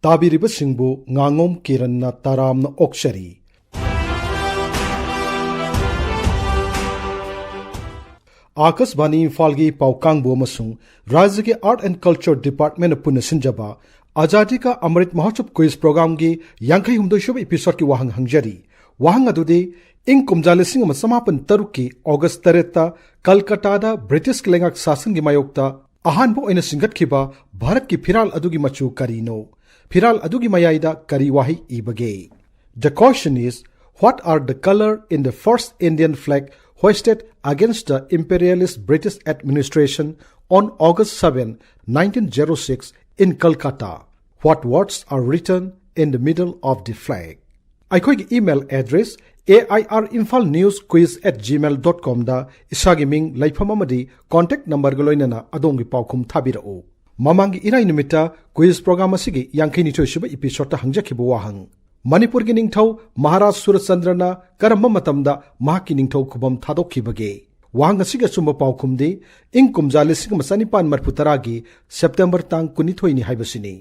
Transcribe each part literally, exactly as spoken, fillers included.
ꯇꯥꯕꯤꯔꯤꯕꯁꯤꯡꯕꯨ ꯉꯥꯉꯣꯝ ꯀꯤꯔꯟꯅ ꯇꯔꯥꯝꯅ ꯑꯣꯛꯆꯔꯤ꯫ ꯑꯥꯀꯥꯁꯕꯥꯅꯤ ꯏꯝꯐꯥꯜꯒꯤ ꯄꯥꯎ ꯀꯥꯡꯕꯨ ꯑꯃꯁꯨꯡ ꯔꯥꯖ꯭ꯌꯒꯤ Art and Culture Department ꯄꯨꯟꯅ ꯁꯤꯟꯖꯕ ꯑꯖꯥꯗꯤ ꯀꯥ ꯑꯃ꯭ꯔꯤꯠ ꯃꯍꯣꯠꯁꯕ quiz programꯒꯤ ꯌꯥꯡꯈꯩ ꯍꯨꯝꯗꯣꯏꯁꯨꯕ episodeꯀꯤ ꯋꯥꯍꯪ ꯍꯪꯖꯔꯤ꯫ ꯋꯥꯍꯪ ꯑꯗꯨꯗꯤ, ꯏꯪ ꯀꯨꯝꯖꯥ ꯂꯤꯁꯤꯡ ꯑꯃ ꯆꯃꯥꯄꯟ ꯇꯔꯨꯛꯀꯤ August ꯇꯔꯦꯠꯇ ꯀꯜꯀꯇꯥꯗ Britishꯀꯤ ꯂꯩꯉꯥꯛ ꯁꯥꯁꯟꯒꯤ ꯃꯥꯌꯣꯛꯇ ꯑꯍꯥꯟꯕ ꯑꯣꯏꯅ ꯁꯤꯟꯒꯠꯈꯤꯕ ꯚꯥꯔꯠꯀꯤ ꯐꯤꯔꯥꯜ ꯑꯗꯨꯒꯤ ꯃꯆꯨ ꯀꯔꯤꯅꯣ? ꯐꯤꯔꯥꯜ ꯑꯗꯨꯒꯤ ꯃꯌꯥꯏꯗ ꯀꯔꯤ ꯋꯥꯍꯩ ꯏꯕꯒꯦ? The question is, what are the color in the first Indian flag hoisted against the imperialist British administration on August seven, nineteen zero six in Calcutta? What words are written in the middle of the flag? ꯑꯩꯈꯣꯏꯒꯤ email address A I R Imphal News Quiz at gmail dot comꯗ ꯏꯁꯥꯒꯤ ꯃꯤꯡ, ꯂꯩꯐꯝ ꯑꯃꯗꯤ contact numberꯒ ꯂꯣꯏꯅꯅ ꯑꯗꯣꯝꯒꯤ ꯄꯥꯎꯈꯨꯝ ꯊꯥꯕꯤꯔꯛꯎ꯫ ꯃꯃꯥꯡꯒꯤ ꯏꯔꯥꯏ ꯅꯨꯃꯤꯠꯇ quiz program ꯑꯁꯤꯒꯤ ꯌꯥꯡꯈꯩꯅꯤꯊꯣꯏꯁꯨꯕ episodeꯇ ꯍꯪꯖꯈꯤꯕ ꯋꯥꯍꯪ, ꯃꯅꯤꯄꯨꯔꯒꯤ ꯅꯤꯡꯊꯧ ꯃꯍꯥꯔꯥꯖ ꯁꯨꯔꯆꯟꯗ꯭ꯔꯅ ꯀꯔꯝꯕ ꯃꯇꯝꯗ ꯃꯍꯥꯛꯀꯤ ꯅꯤꯡꯊꯧ ꯈꯨꯕꯝ ꯊꯥꯗꯣꯛꯈꯤꯕꯒꯦ? ꯋꯥꯍꯪ ꯑꯁꯤꯒꯤ ꯑꯆꯨꯝꯕ ꯄꯥꯎꯈꯨꯝꯗꯤ ꯏꯪ ꯀꯨꯝꯖꯥ ꯂꯤꯁꯤꯡ ꯑꯃ ꯆꯅꯤꯄꯥꯟ ꯃꯔꯤꯐꯨ ꯇꯔꯥꯒꯤ September ꯇꯥꯡ ꯀꯨꯟꯅꯤꯊꯣꯏꯅꯤ ꯍꯥꯏꯕꯁꯤꯅꯤ꯫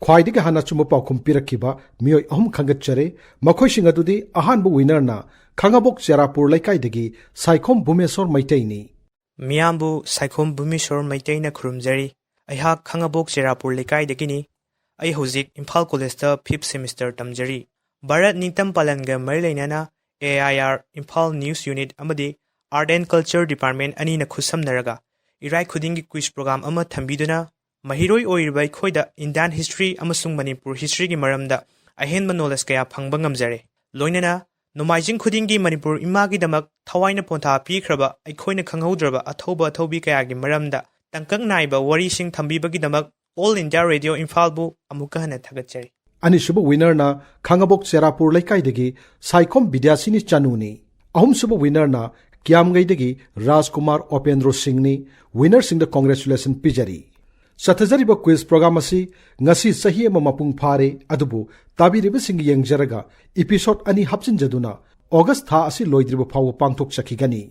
ꯈ꯭ꯋꯥꯏꯗꯒꯤ ꯍꯥꯟꯅ ꯑꯆꯨꯝꯕ ꯄꯥꯎꯈꯨꯝ ꯄꯤꯔꯛꯈꯤꯕ ꯃꯤꯑꯣꯏ ꯑꯍꯨꯝ ꯈꯟꯒꯠꯆꯔꯦ꯫ ꯃꯈꯣꯏꯁꯤꯡ ꯑꯗꯨꯗꯤ, ꯑꯍꯥꯟꯕ winnerꯅ ꯈꯥꯉꯕꯣꯛ ꯆꯦꯔꯥꯄꯨꯔ ꯂꯩꯀꯥꯏꯗꯒꯤ ꯁꯥꯏꯈꯣꯝ ꯚꯨꯃꯦꯁꯣꯔ ꯃꯩꯇꯩꯅꯤ꯫ ꯃꯤꯌꯥꯝꯕꯨ ꯁꯥꯏꯈꯣꯝ ꯚꯨꯃꯦꯁꯣꯔ ꯃꯩꯇꯩꯅ ꯈꯨꯔꯨꯝꯖꯔꯤ꯫ ꯑꯩꯍꯥꯛ ꯈꯥꯉꯕꯣꯛ ꯆꯦꯔꯥꯄꯨꯔ ꯂꯩꯀꯥꯏꯗꯒꯤꯅꯤ꯫ ꯑꯩ ꯍꯧꯖꯤꯛ ꯏꯝꯐꯥꯜ ꯀꯣꯂꯦꯖꯇ fifth semester ꯇꯝꯖꯔꯤ꯫ ꯚꯥꯔꯠ ꯅꯤꯡꯇꯝ ꯄꯥꯂꯟꯒ ꯃꯔꯤ ꯂꯩꯅꯅ A I R Imphal News Unit ꯑꯃꯗꯤ Art and Culture Department ꯑꯅꯤꯅ ꯈꯨꯠꯁꯝꯅꯔꯒ ꯏꯔꯥꯏ ꯈꯨꯗꯤꯡꯒꯤ quiz program ꯑꯃ ꯊꯝꯕꯤꯗꯨꯅ ꯃꯍꯩꯔꯣꯏ ꯑꯣꯏꯔꯤꯕ ꯑꯩꯈꯣꯏꯗ Indian history ꯑꯃꯁꯨꯡ ꯃꯅꯤꯄꯨꯔ historyꯒꯤ ꯃꯔꯝꯗ ꯑꯍꯦꯟꯕ knowledge ꯀꯌꯥ ꯐꯪꯕ ꯉꯝꯖꯔꯦ꯫ ꯂꯣꯏꯅꯅ ꯅꯣꯡꯃꯥꯏꯖꯤꯡ ꯈꯨꯗꯤꯡꯒꯤ ꯃꯅꯤꯄꯨꯔ ꯏꯃꯥꯒꯤꯗꯃꯛ ꯊꯋꯥꯏꯅ ꯄꯣꯟꯊꯥ ꯄꯤꯈ꯭ꯔꯕ ꯑꯩꯈꯣꯏꯅ ꯈꯪꯍꯧꯗ꯭ꯔꯕ ꯑꯊꯧꯕ ꯑꯊꯧꯕꯤ ꯀꯌꯥꯒꯤ ꯃꯔꯝꯗ ꯇꯥꯡꯀꯛ ꯅꯥꯏꯕ ꯋꯥꯔꯤꯁꯤꯡ ꯊꯝꯕꯤꯕꯒꯤꯗꯃꯛ All India Radio ꯏꯝꯐꯥꯜꯕꯨ ꯑꯃꯨꯛꯀ ꯍꯟꯅ ꯊꯥꯒꯠꯆꯔꯤ꯫ ꯑꯅꯤꯁꯨꯕ winnerꯅ ꯈꯥꯉꯕꯣꯛ ꯆꯦꯔꯥꯄꯨꯔ ꯂꯩꯀꯥꯏꯗꯒꯤ ꯁꯥꯏꯈꯣꯝ ꯕꯤꯗ꯭ꯌꯥꯁꯤꯅꯤ ꯆꯅꯨꯅꯤ꯫ ꯑꯍꯨꯝꯁꯨꯕ winnerꯅ ꯀꯤꯌꯥꯝꯒꯩꯗꯒꯤ ꯔꯥꯖꯀꯨꯃꯥꯔ ꯑꯣꯄꯦꯟꯗ꯭ꯔꯣ ꯁꯤꯡꯅꯤ꯫ Winnerꯁꯤꯡꯗ congratulation ꯄꯤꯖꯔꯤ꯫ ꯆꯠꯊꯖꯔꯤꯕ quiz program ꯑꯁꯤ ꯉꯁꯤ ꯆꯍꯤ ꯑꯃ ꯃꯄꯨꯡ ꯐꯥꯔꯦ, ꯑꯗꯨꯕꯨ ꯇꯥꯕꯤꯔꯤꯕꯁꯤꯡꯒꯤ ꯌꯦꯡꯖꯔꯒ episode ꯑꯅꯤ ꯍꯥꯞꯆꯤꯟꯖꯗꯨꯅ August ꯊꯥ ꯑꯁꯤ ꯂꯣꯏꯗ꯭ꯔꯤꯕ ꯐꯥꯎꯕ ꯄꯥꯡꯊꯣꯛꯆꯈꯤꯒꯅꯤ꯫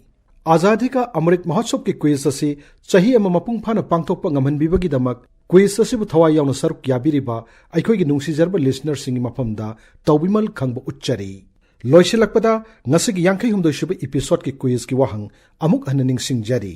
ꯑꯖꯥꯗꯤ ꯀꯥ ꯑꯃ꯭ꯔꯤꯠ ꯃꯍꯣꯠꯁꯕꯀꯤ quiz ꯑꯁꯤ ꯆꯍꯤ ꯑꯃ ꯃꯄꯨꯡ ꯐꯥꯅ ꯄꯥꯡꯊꯣꯛꯄ ꯉꯝꯍꯟꯕꯤꯕꯒꯤꯗꯃꯛ Quiz ꯑꯁꯤꯕꯨ ꯊꯋꯥꯏ ꯌꯥꯎꯅ ꯁꯔꯨꯛ ꯌꯥꯕꯤꯔꯤꯕ ꯑꯩꯈꯣꯏꯒꯤ ꯅꯨꯡꯁꯤꯖꯔꯕ listenerꯁꯤꯡꯒꯤ ꯃꯐꯝꯗ ꯇꯧꯕꯤꯃꯜ ꯈꯪꯕ ꯎꯠꯆꯔꯤ꯫ ꯂꯣꯏꯁꯤꯜꯂꯛꯄꯗ ꯉꯁꯤꯒꯤ ꯌꯥꯡꯈꯩ ꯍꯨꯝꯗꯣꯏ ꯁꯨꯕ episodeꯀꯤ quizꯀꯤ ꯋꯥꯍꯪ ꯑꯃꯨꯛ ꯍꯟꯅ ꯅꯤꯡꯁꯤꯡꯖꯔꯤ꯫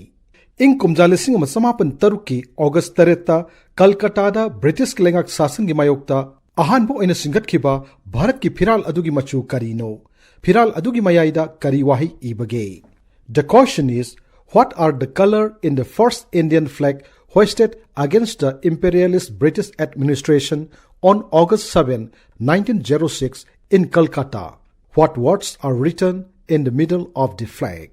ꯏꯪ ꯀꯨꯝꯖꯥ ꯂꯤꯁꯤꯡ ꯑꯃ ꯆꯃꯥꯄꯟ ꯇꯔꯨꯛꯀꯤ August ꯇꯔꯦꯠꯇ ꯀꯜꯀꯇꯥꯗ Britishꯀꯤ ꯂꯩꯉꯥꯛ ꯁꯥꯁꯟꯒꯤ ꯃꯥꯌꯣꯛꯇ ꯑꯍꯥꯟꯕ ꯑꯣꯏꯅ ꯁꯤꯡꯒꯠꯈꯤꯕ ꯚꯥꯔꯠꯀꯤ ꯐꯤꯔꯥꯜ ꯑꯗꯨꯒꯤ ꯃꯆꯨ ꯀꯔꯤꯅꯣ? ꯐꯤꯔꯥꯜ ꯑꯗꯨꯒꯤ ꯃꯌꯥꯏꯗ ꯀꯔꯤ ꯋꯥꯍꯩ ꯏꯕꯒꯦ? The question is, what are the color in the first Indian flag hoisted against the imperialist British administration on August seven, nineteen zero six in Calcutta? What words are written in the middle of the flag?